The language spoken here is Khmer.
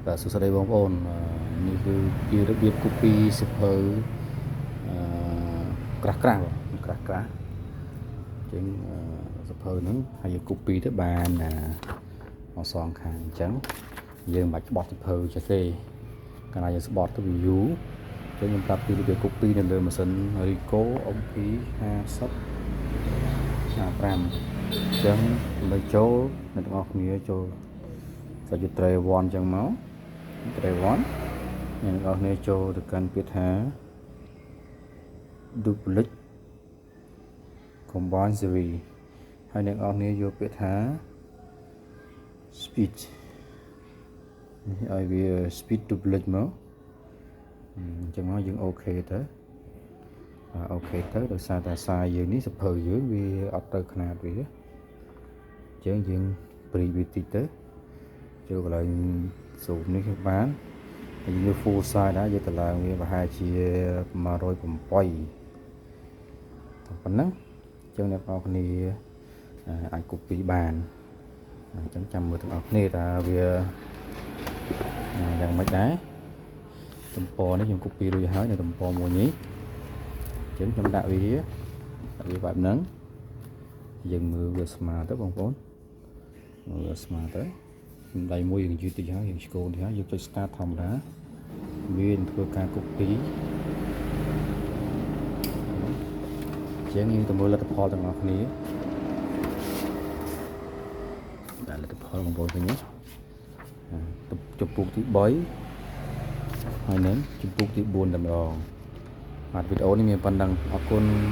បាទសួស្តីបងប្អូននេះគឺជារបៀប copy សៀវភៅអឺក្រាស់ក្រាស់បងក្រាស់ក្រាស់អញ្ចឹងសៀវភៅហ្នឹងហើយយើង copy ទៅបានណាមកសងខាងអញ្ចឹងយើងមិនបាច់ក្បត់សៀវភៅចេះទេកាលណាយើងស្បត់ទៅវាយូរអញ្ចឹងខ្ញុំប្រាប់ពីរបៀប copy នៅលើម៉ាស៊ីន Ricoh MP 50 55អញ្ចឹងដើម្បីចូលអ្នកទាំងអស់គ្នាចូលសាច់ tray 1អញ្ចឹងមក tray 1អ្នកទាំងអស់គ្នាចូលទៅកាន់ពាក្យថា duplicate combine series ហើយអ្នកទាំងអស់គ្នាយកពាក្យថា speed នេះឲ្យវា speed duplicate មកអញ្ចឹងមកយើង OK ទៅបាទ OK ទៅដោយសារតែខ្សែយើងនេះសៀវភៅយើងវាអត់ទៅខ្នាតវាអញ្ចឹងយើងព្រីវាតិចទៅចូលកន្លែង zoom នេះគឺបានហើយយើងយក full size ដែរយើងទៅឡើងវាប្រហែលជា108ប៉ុណ្ណឹងអញ្ចឹងអ្នកនរគ្នាអាច copy បានអញ្ចឹងចាំមើលទាំងអស់គ្នាតើវាយ៉ាងម៉េចដែរទំព័រនេះខ្ញុំ copy រួចហើយនៅទំព័រមួយនេះអញ្ចឹងខ្ញុំដាក់វាបែបហ្នឹងយើងមើលវាស្មើទៅបងប្អូនមើលវាស្មើទៅដៃមួយយើងយឺតតិចហើយយើងឆ្កូនតិចហើយយើងចុច start ធម្មតាវានឹងធ្វើការ copy អញ្ចឹងយើងទៅមើលលទ្ធផលទាំងអស់គ្នាបាទលទ្ធផលបងប្អូនឃើញទេជំពូកទី3ហើយនឹងជំពូកទី4តែម្ដងបាទវីដេអូនេះមានប៉ុណ្ណឹងអរគុណ។